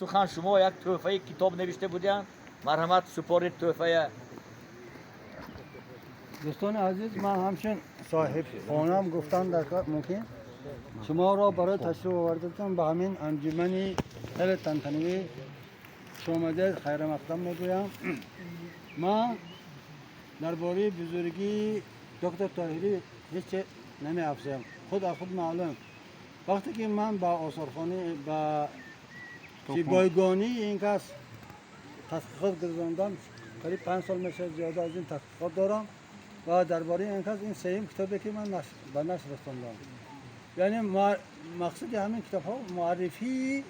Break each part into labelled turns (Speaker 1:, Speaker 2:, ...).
Speaker 1: Сухан, шумо як тӯҳфаи китоб навишта будиянд, марҳамат, супорид тӯҳфая.
Speaker 2: Дӯстони азиз, ман ҳамчун соҳибхонам гуфтан дар кор мумкин шуморо барои ташриф овардатон ба ҳамин анҷумани хеле тантанавӣ хушомадед, хайрамақдам мегӯям. Ман дар бораи бузургии доктор Тоҳирӣ ҳеҷ че намеафзоям, худ аз худ маълум. Вақте ки ман ба осорхона, ба бойгонии ин кас тадқиқот гузарондам, қариб 5 сол мешавад, зиёда аз ин тадқиқот дорам ва дар бораи ин кас ин сеюм китобе ки ман ба нашр расондам. Яъне мақсади ҳамин китобҳо муаррифии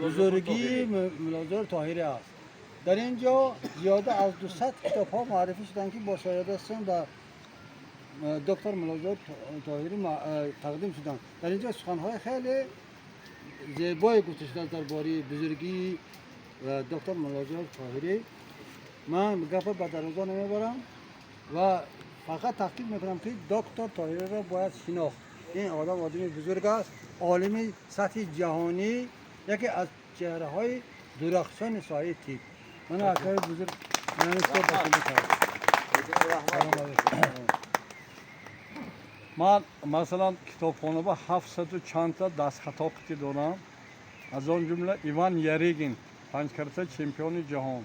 Speaker 2: бузургии Муллозоҳир Тоҳирӣ аст. Дар ин ҷо зиёда аз 200 китобҳо муаррифӣ шуданд, ки бо шоҳидастон ба доктор Муллозоҳир Тоҳирӣ тақдим шуданд. Дар ин ҷо суханҳои хеле зебое гуфта шудааст дар бораи бузургии доктор Муллозоҳир Тоҳирӣ. Ман гапа ба дарозо намебарам ва фақат таъкид мекунам, ки доктор Тоҳириро бояд шинохт. Ин одам одами бузург аст, олими сатҳи ҷаҳонӣ, яке аз чеҳраҳои дурахшони соҳаи тиб. Мана акаи бузург ман китоб ба шумо кард. Салом алайкум.
Speaker 3: Ман, масалан, китобхона ба ҳафтсаду чандта дастхато қити дорам, аз он ҷумла Иван Ярыгин, панҷкарата чемпиони ҷаҳон.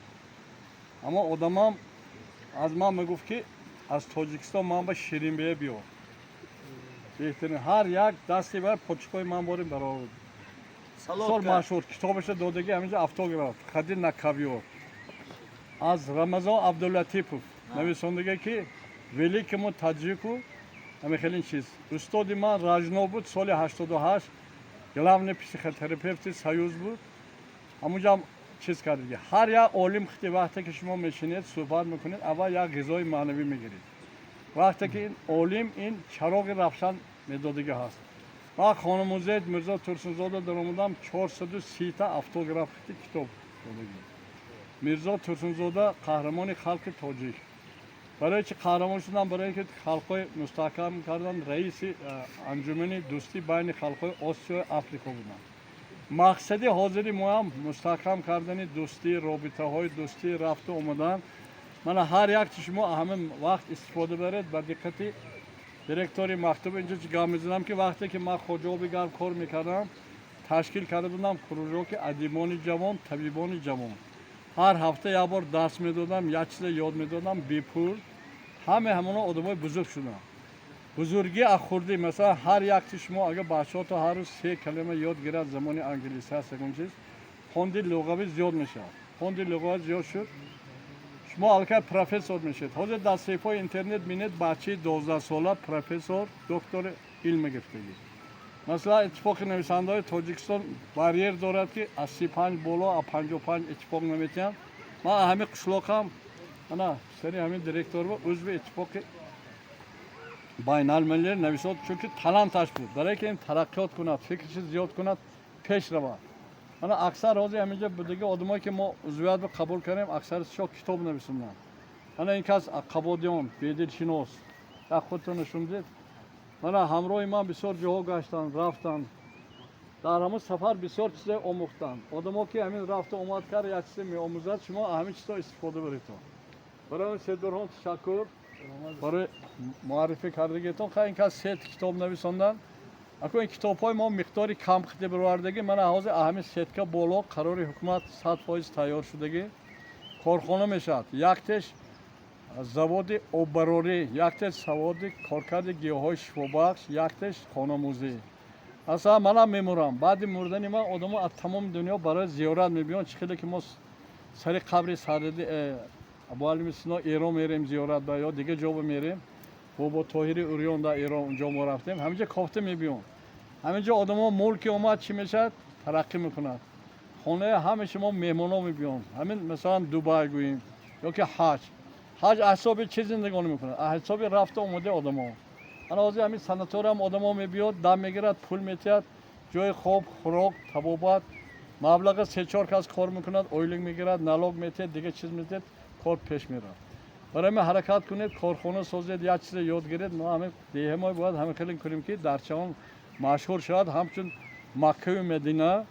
Speaker 3: Аммо одамам аз ман мегуфт, ки аз Тоҷикистон ман ба ширинбея биёр, беҳтарин. Ҳар як дасти бар почкои ман борим баровард. Бисёр машҳур китобаша додагӣ, ҳаминҷо автограф хади на ковёр. Аз Рамазон Абдулатипов нависондага, ки великому таджику, ҳамин хелин чиз. Устоди ман Ражно буд, соли 88 главный психотерапевти Союз буд, ҳамунҷам чиз кардиги. Ҳар як олим хити вақте ки шумо мешинед, суҳбат мекунед, аввал як ғизои маънавӣ мегиред. Вақте ки ин олим ин чароғи равшан медодагӣ ҳаст. Ман хонамузей Мирзо Турсунзода даромадам, 430-та автограф хити китоб додагӣ. Мирзо Турсунзода қаҳрамони халқи тоҷик. Барои чи қаҳрамон шудам? Барои ки халқҳои мустаҳкам кардан, раиси анҷумани дӯстӣ байни халқҳои Осиёи Африқо буданд. Мақсади ҳозири моам мустаҳкам кардани дӯстӣ, робитаҳои дӯстӣ, рафту омадан. Мана ҳар якти шумо ҳамин вақт истифода баред. Ба диққати директори мактуб инҷо чӣ гап мезанам, ки вақте ки ман Хоҷаоби Гарм кор мекардам, ташкил карда будам кружоки адибони ҷавон, табибони ҷавон. Ҳар ҳафта як бор дарс медодам, як чизе ёд медодам бепул. Ҳаме ҳамоно одамои бузург шуданд. Бузургӣ аз хурдӣ. Масалан, ҳар якти шумо агар бачаҳото ҳар рӯз се калима ёд гирад, забони англисӣ ҳаст, ягон чиз, фонди луғавӣ зиёд мешавад. Фонди луғавӣ зиёд шуд, шумо аллакай профессор мешавед. Ҳозир дар саҳифаҳои интернет бинед, бачаи 12-сола профессор, доктори илм гирифтагӣ. Масалан, Иттифоқи нависандаҳои Тоҷикистон барьер дорад, ки аз 35 боло, аз 55 иттифоқ наметиҳанд. Ман ҳамин қишлоқам, ана сари ҳамин директорба узви Иттифоқи байналмилалӣ нависод, чунки таланташ буд, барое ки ин тараққиёт кунад, фикрши зиёд кунад, пеш равад. Мана аксар ҳозир ҳаминҷо будаги одамое ки мо узвият қабул кардем, аксаришо китоб нависонданд. Мана ин кас Қабодиён бедилшинос, як худтон нишон. Мана ҳамроҳи ман бисёр ҷоҳо гаштанд, рафтанд. Дар ҳамон сафар бисёр чизе омӯхтанд. Одамо ки ҳамин рафту омад кард, як чизе меомӯзад. Шумо ҳамин чизҳо истифода баредтон. Барои Седурҳон ташаккур барои муаррифӣ кардагитон. Ха, ин кас се китоб нависонданд. Ако ин китобҳои мо миқдори кам қити бировардагӣ. Мана ҳозир ҳамин сетка боло қарори ҳукумат 100% тайёр шудагӣ, корхона мешавад. Яктеш заводи оббарорӣ, яктеш заводи коркарди гиёҳҳои шифобахш, яктеш хонамузей. Масалан, манам мемурам, баъди мурдани ман одамо аз тамоми дунё барои зиёрат мебиёнд. Чӣ хеле ки мо сари қабри Садради Абуалими Сино Эрон мерем зиёрат ба ё дигар ҷо мерем, Бобо Тоҳири Урён дар Эрон, унҷо мо рафтем, ҳаминҷо кофта мебиёнд. Ҳаминҷо одамо мулки омад, чӣ мешавад? Тараққӣ мекунад. Хонаи ҳами шумо меҳмоно мебиёнд. Ҳамин масалан Дубай гӯем ё ки ҳаҷ. Ҳаҷ аз ҳисоби чӣ зиндагонӣ мекунад? Аз ҳисоби рафту омадаи одамо. Ана ҳозир ҳамин санаториям одамо мебиёд, дам мегирад, пул метиҳад, ҷои хоб, хӯрок, табобат, маблағи се-чор кас кор мекунад, ойлик мегирад, налог метиҳад, дигар чиз метиҳад, кор пеш меравад. Барои ҳамин ҳаракат кунед, корхона созед, як чизе ёд гиред. Мо ҳамин деҳа мо бояд ҳамин хеле кунем, ки дар ҷаҳон машҳур шавад, ҳамчун Маккаю Медина.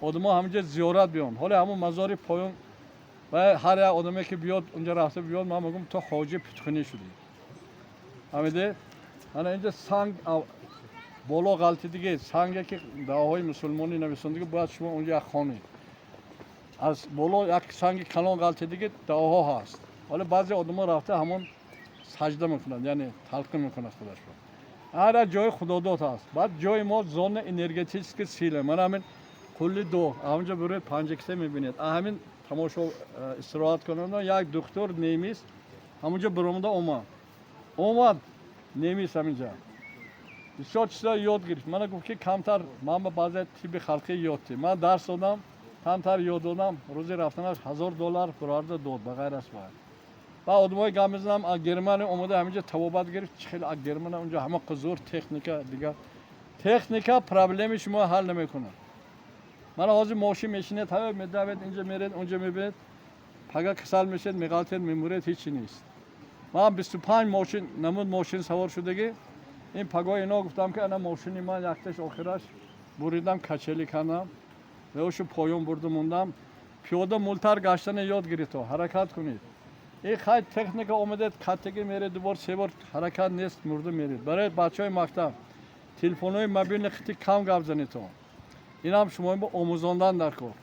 Speaker 3: Одамо ҳаминҷа зиёрат биён. Ҳоле ҳамун мазори поён ва ҳар як одаме ки биёд, унҷа рафта биёд, ман мегӯм, ту ҳоҷи питхунӣ шудӣ. Фаҳмидед? Ана инҷа санг боло ғалтидиги санге ки дуоҳои мусулмонӣ нависондиги, бояд шумо унҷа як хонед. Аз боло як санги калон ғалтидиги, дуоҳо ҳаст. Ҳоло баъзе одамо рафта ҳамон саҷда мекунанд, яъне талқин мекунад худашро. Ҳар як ҷои худодод ҳаст. Баъд ҷои мо зона энергетический сила. Мана ҳамин қулли ду ҳамонҷа буред, панҷакиса мебинед. Ҳамин тамошо, истироҳат кунанд. Як духтур немис ҳамонҷа биромада омад, немис ҳаминҷа бисёр чизо ёд гирифт. Мана гуфт ки камтар ман ба баъзе тибби халқӣ ёд дид. Ман дарс додам, камтар ёд додам. Рӯзи рафтанаш 1000 доллар бароварда дод, ба ғайр аз вай. Ба одамои гап мезанам, аз Германия омада, ҳаминҷа табобат гирифт. Чӣ хел аз Германия, унҷа ҳама зур техника, дигар техника проблеми шумо ҳал намекунад. Мана ҳозир мошин мешинед, ҳаё медавед, инҷа меред, унҷа мебинед, пага касал мешед, меғалтед, мемуред, ҳичи нест. Ман 25 мошин намуд мошин савор шудагӣ. Ин пагоҳ ино гуфтам ки ана мошини ман якташ охираш буридам, качели кардам, ва поён бурду мондам. Пиёда мултар гаштана ёд гирифто, ҳаракат кунед. Ин хай техника омадед, каттаги меред, дубор, себор ҳаракат нест, мурда меред. Барои бачаҳои мактаб, телефонҳои мобилни хити кам гап занедто. Инам шумо омӯзондан дар кор.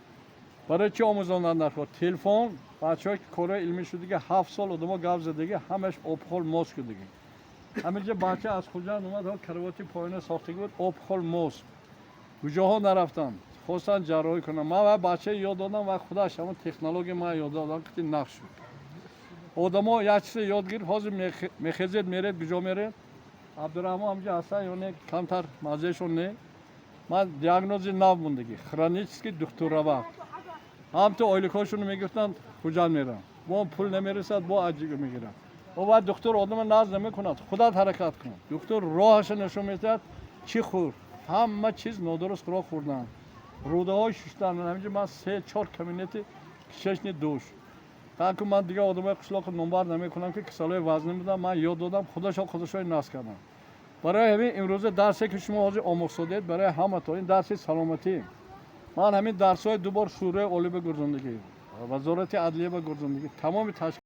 Speaker 3: Барои чӣ омӯзондан дар кор? Телефон, бачаҳое ки корҳои илмӣ шудиги, 7 сол одамо гап задиги, ҳамаш опухоль мозг шудиги. Ҳаминҷа бача аз Хуҷанд омад, каравоти поёна сохтагӣ буд, опухоль мозг. Куҷоҳо нарафтам, хостанд ҷарроҳӣ кунам. Ман ва бача ёд додам ва худаш ҳамон технология ман ёд додам, қити нақш шуд. Одамо як чизе ёд гирифт. Ҳозир мехезед, меред, куҷо меред? Абдураҳмон ҳамҷа ҳастан ё не, камтар маззаашон не. Ман диагнози нав мондагӣ, хронический духтурава. Ҳамто ойликҳошонро мегирифтанд, Хуҷанд мерам, бо пул намерасад, бо аҷига мегирам. Ва духтур одама наз намекунад, худат ҳаракат кун. Духтур роҳаша нишон медиҳад, чӣ хӯр. Ҳама чиз нодуруст хӯрок хӯрдан, рӯдаҳои шуштан. Ҳаминҷа ман се чор кабинети кишечный душ танку. Ман дигар одамои қишлоқи номбар намекунам ки касалҳои вазнин будам, ман ёд додам, худашон худашои насб кардам. Барои ҳамин имрӯза дарсе ки шумо ҳозир омӯхтодед, барои ҳаматон ин дарси саломатӣ. Ман ҳамин дарсҳои дубор Шӯрои Олӣ ба гурзондагӣ, Вазорати адлия ба гурзондагӣ, тамоми ташкил.